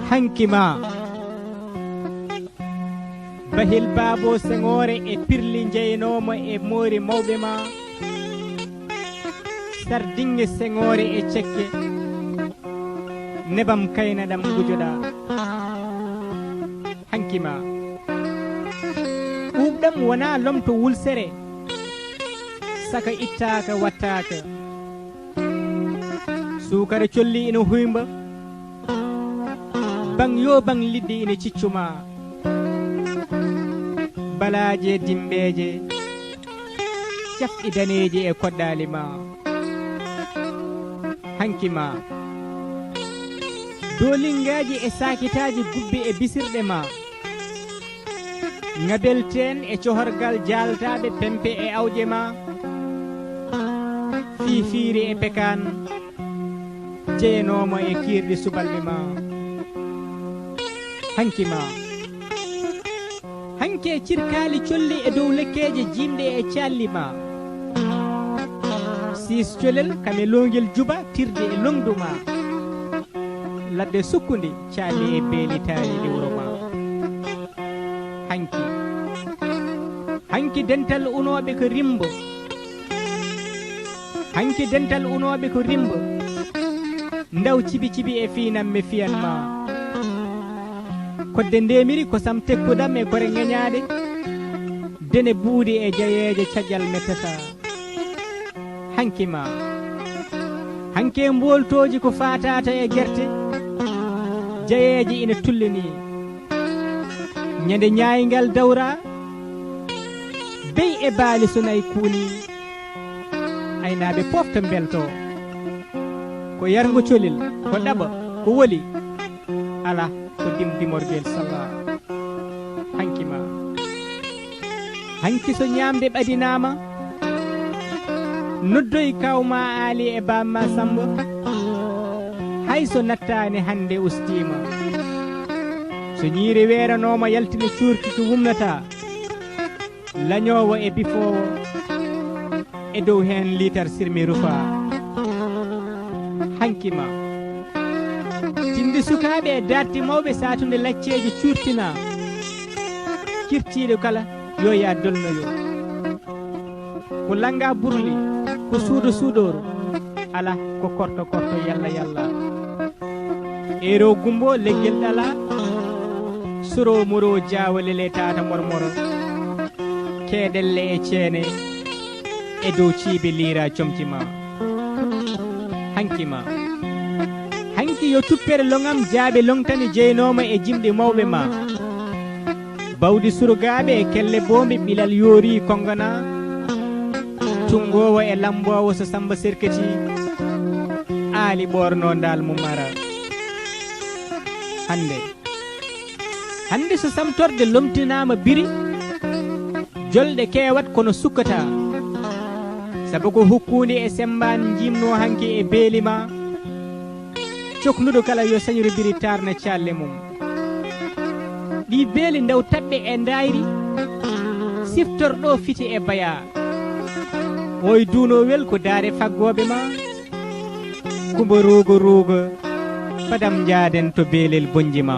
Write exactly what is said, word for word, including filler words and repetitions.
Hanki ma, Bahil Baabo Seŋoore e Pirli njeynoomo e moori mawɓe ma, Sardiŋŋe Seŋoore e Cekke, nebam kaynaɗam gujoɗa. Hanki ma, ɓuuɓɗam wonaa lomto wulsere, saka ittaaka wattaaka. Suukara colli ina huymba, baŋ yo baŋ liɗɗi ina ciccuma. Balaaje dimbeeje, cafɗi daneeji e koɗɗaali ma. Hanki ma, doolingaaji e saakitaaji gubbi e bisirɗe ma. Ŋabelteen e cohorgal jaaltaaɓe pempe e awƴe ma, fiifiiri e pekaan, jeyanoomo e kiirɗi subalɓe ma. Hanki ma, hanke cirkaali colli e dow lekkeeje jiimɗe e caalli ma. Siis colel kame loongel juba tirde e loŋdu ma. Ladde sukkundi caali e beeli taariiɗi wuro ma. Hanki, hanki dental unooɓe ko rimbo. Hanki dental unooɓe ko rimbo. Ndaw cibi cibi e fiinamme fiyan ma. Kodde ndemiri kosam tekkuɗam e kore ŋeñaaɗe. Dene buuɗi e jayeeje cajal mettata. Hanki ma, hanke mbooltooji ko faataata e gerte, jayeeji ina tullini. Ñande ñaayngal dawra, bey e baali so nayi kuuni, aynaaɓe pofta mbelto. Ko yarngo colel, ko ɗaɓa, ko woli, ala ko dimdimorgel salla. Hanki ma, hanki so ñaamde ɓadinaama, noddoy kawma Aali e bamma Samba. Hay so nattaani hannde ustiima. So ñiiri weeranooma yaltina cuurki ki wumnata. Lañoowo e bifoowo, e dow heen liitar sirmi rufa. Hanki ma, tindi sukaaɓe e darti mawɓe saatunde lacceeji cuurtina. Kirtiiɗo kala yo yaa dolnoyo. Ko lannga burli, ko suudo suudooro, ala ko korto korto yalla yalla. Eero gumbo leggel ɗala, soro moro jaawa lele tata mormoro, keedelle e ceene, e dow ciibi liira comci ma. Hanki ma, hanki yo tuppere loŋam jaaɓe loŋtani jeynooma e jimɗi mawɓe ma. Bawɗi surgaaɓe e kelle boombi ɓilal yoori kongana, tunngoowo e lammboowo so Samba Serketi, Aali ɓoorno ndaal mum ara. Hannde, hannde so samtorde lomtinaama biri, jolɗe keewat kono sukkataa. Sabu ko hukkundi e semmbaan njiimnoo hanki e beeli ma, cokluɗo kala yo sañru biri taarna caalle mum. Ɗi beeli ndaw taɓɓe e ndaayri, siftorɗo fiti e baya. Oy duunowel ko daare faggooɓe ma, kumba ruugo ruugo, fadam njaaden to beelel bonji ma.